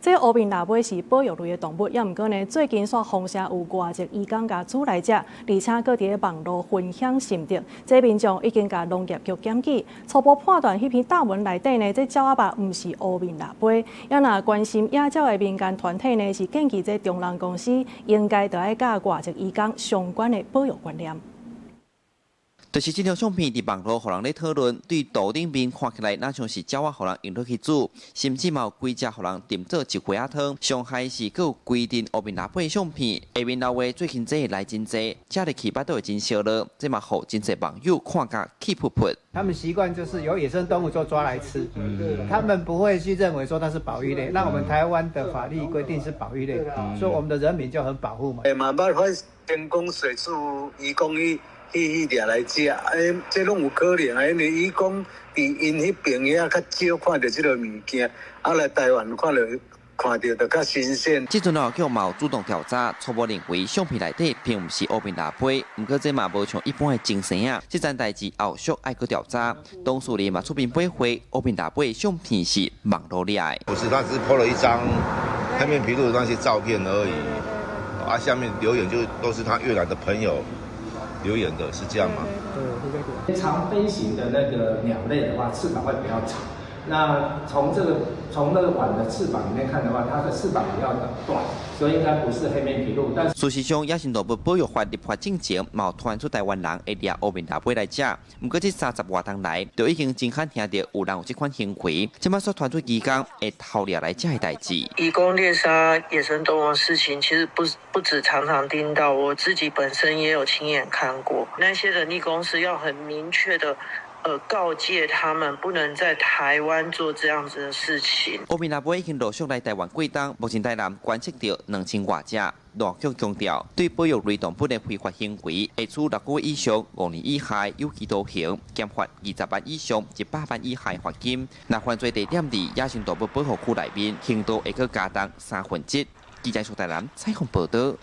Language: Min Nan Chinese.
這烏面獺尾是保育類的動物，猶毋過呢，最近煞風聲有外籍移工共煮來食，而且閣佇咧網路分享心得。這民眾已經共農業局檢舉，初步判斷彼篇貼文內底呢，這鳥仔肉毋是烏面獺尾。猶若關心野鳥的民間團體呢，是建議這中人公司應該著愛佮外籍移工相關的保育觀念。就是這條相片佇網路予人咧討論，對圖頂面看起來，若像是鳥仔予人用落去煮，甚至嘛有幾隻予人浸做一鍋仔湯。上害是閣有規定烏面獺尾相片，下面留話最近這來真濟，食入去腹肚會真燒熱，這嘛予真濟網友看甲氣噗噗。他們習慣就是有野生動物就抓來吃，他們不會去認為說它是保育類。那我們台灣的法律規定是保育類，所以我們的人民就很保護嘛。欸，嘛捌發生講水煮，伊講伊去去掠來食，欸，這攏有可能啊，因為伊講佇𪜶彼邊遐較少看著這个物件，啊來台灣看著就較新鮮。這陣農業局嘛有主動調查，初步認為相片內底並毋是烏面獺尾，毋過這嘛無像一般的精神啊。這件代誌後續愛閣調查，董事里嘛出面駁回烏面獺尾相片是網路掠的。不是，他只是 po 了一張黑面琵鷺的那些照片而已，啊，下面留言就都是他越南的朋友留言的，是這樣嗎？對。長飛行的那個鳥類的話，翅膀會比較長。那從這個從那個碗的翅膀裡面看的話，它的翅膀比較短，所以應該不是黑面琵鷺。但事實上，野生動物保育法立法進前，嘛有傳出台灣人會掠烏面獺尾來食。毋過這30外冬來，就已經真罕聽著有人有這款行為。這擺煞傳出移工會偷掠來食的代誌。移工獵殺野生動物的事情，其實不止常常聽到，我自己本身也有親眼看過。那些人力公司要很明確的告誡他們不能在台灣做這樣子的事情。烏面獺尾已經陸續來台灣幾冬，目前台南觀測著2000外隻。農局強調，對保育類動物的非法行為，會處6個月以上5年以下有期徒刑，監罰20萬以上100萬以下罰金。若犯罪地點佇野生動物保護區內面，刑度會閣加重三分之一。記者蘇台南採訪報導。